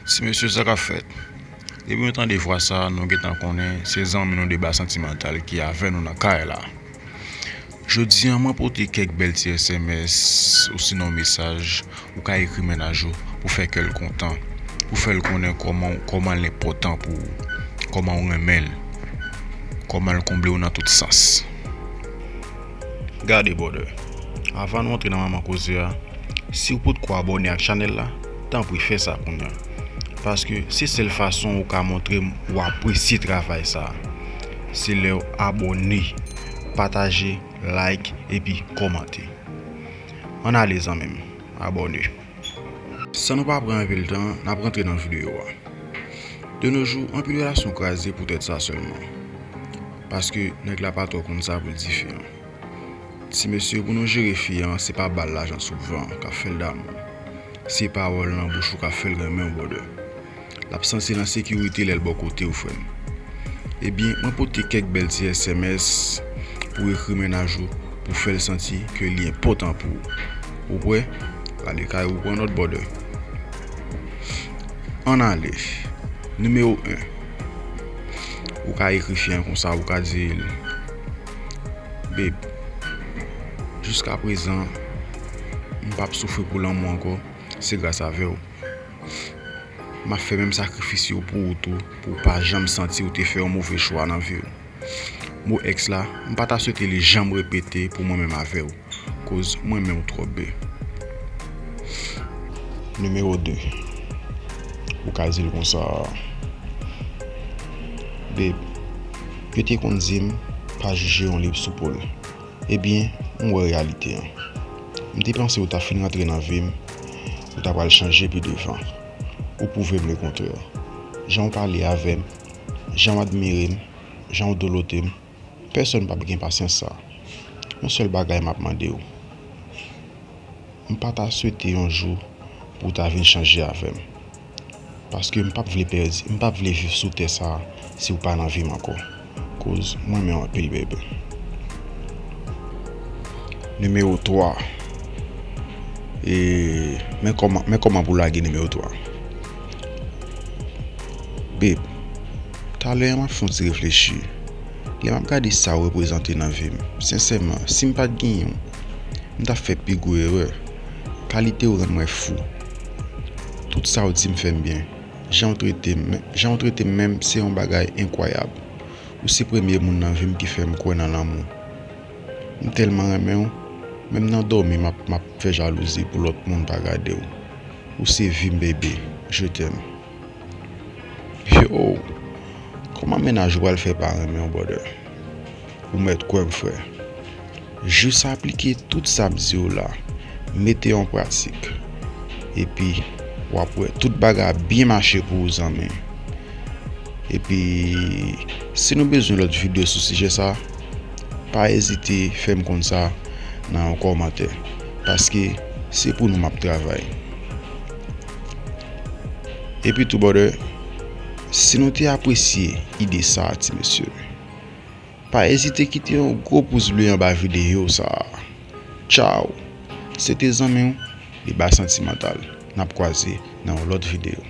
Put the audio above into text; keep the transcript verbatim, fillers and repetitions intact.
Ti mesye, sa k ap fèt? Depi nou tande vwa sa, nou gentan konnen se zanmi nou Deba Santimantal ki avè nou nan kay la. Jodi a, mwen pote kèk bèl ti S M S, osinon mesaj, ou ka ekri mennaj ou pou fè kè l kontan, pou fè l konnen kòman, kòman l enpòtan pou ou, kòman ou renmen l, kòman l konble w nan tout sans. Gade, brother, avan nou antre nan manman koze a, si w potko abòne ak chanèl la, tanpri fè sa kounye a. Paske se sèl fason ou ka montre m ou apresye travay sa a. Se lè w abòne, pataje, like, epi kòmante. Ann ale, zanmi m, abòne. San nou pa pran anpil tan, n ap rantre nan videyo a. De nos jours, anpil relasyon kraze poutèt sa sèlman. Paske nèg la pa twò konn sa pou l di fi an. Ti mesye, pou nou jere fi an, se pa ba l lajan sou van k ap fè l damou. Se pawòl nan bouch ou k ap fè l renmen w, brother. L ap santi l an sekirite lè l bò kote w, frè m. Ebyen, mwen pote kèk bèl ti S M S pou ekri mennaj ou, pou fè l santi ke li enpòtan pou ou. Ou prè? Ale kay ou pran nòt, brother. Ann ale. Nimewo en. Ou ka ekri fi an konsa, ou ka di l, Babe, jiskaprezan, m p ap soufri pou lanmou ankò, se gras avè w. M ap fè menm sakrifis yo pou ou tou, pou w pa janm santi w te fè yon move chwa nan vi w. Mo èks la, m pa ta swete li janm repete pou mwen menm avè w, koz mwen renmen w twòp, babe. Nimewo de. Ou ka di l konsa, Babe, yo te konn di m, pa jije yon liv sou po l. Ebyen, m wè reyalite an. M te panse ou ta fin rantre nan vi m, ou ta pral chanje pi devan. Ou pwouve m lekontrè. Jan w pale avè m, jan w admire m, jan w dolote m, pèsonn p ap gen pasyans sa. Yon sèl bagay m ap mande w. M pa ta swete yon jou pou w ta vin chanje avè m. Paske m p ap vle pèdi, m p ap vle viv sou tè sa a si w pa nan vi m ankò. Koz mwen renmen w anpil, baby. Nimewo twa. E, men kòman, men kòman pou lage nimewo twa. Babe, talè a m ap fè yon ti reflechi. Lè m ap gade sa w reprezante nan vi m, sensèman, si m pa t genyen w, m t ap fè pi gwo erè. Kalite w rann mwen fou. Tout sa w di m fè m byen. Jan w trete m, jan w trete m menm, se yon bagay enkwayab. Ou se premye moun nan vi m ki fè m kwè nan lanmou. M tèlman renmen w, menm nan dòmi m ap, m ap fè jalouzi pou lòt moun pa gade w. Ou se vi m, baby. Je t'aime. Yo, kòman mennaj ou pral fè pa renmen w, brother? Ou mèt kwè m, frè. Jis aplike tout sa m di w la, mete yo an pratik. Epi, w ap wè tout bagay ap byen mache pou ou, zanmi. Epi, si nou bezwen lòt videyo sou sijè sa, pa ezite fè m konn sa nan yon kòmantè. Paske se pou nou m ap travay. Epi tou, brother, si nou te apresye ide sa a, ti mesye, pa ezite kite yon gwo pous ble anba videyo sa a. Tchaw! Se te zanmi w, Deba Santimantal. N ap kwaze nan yon lòt videyo.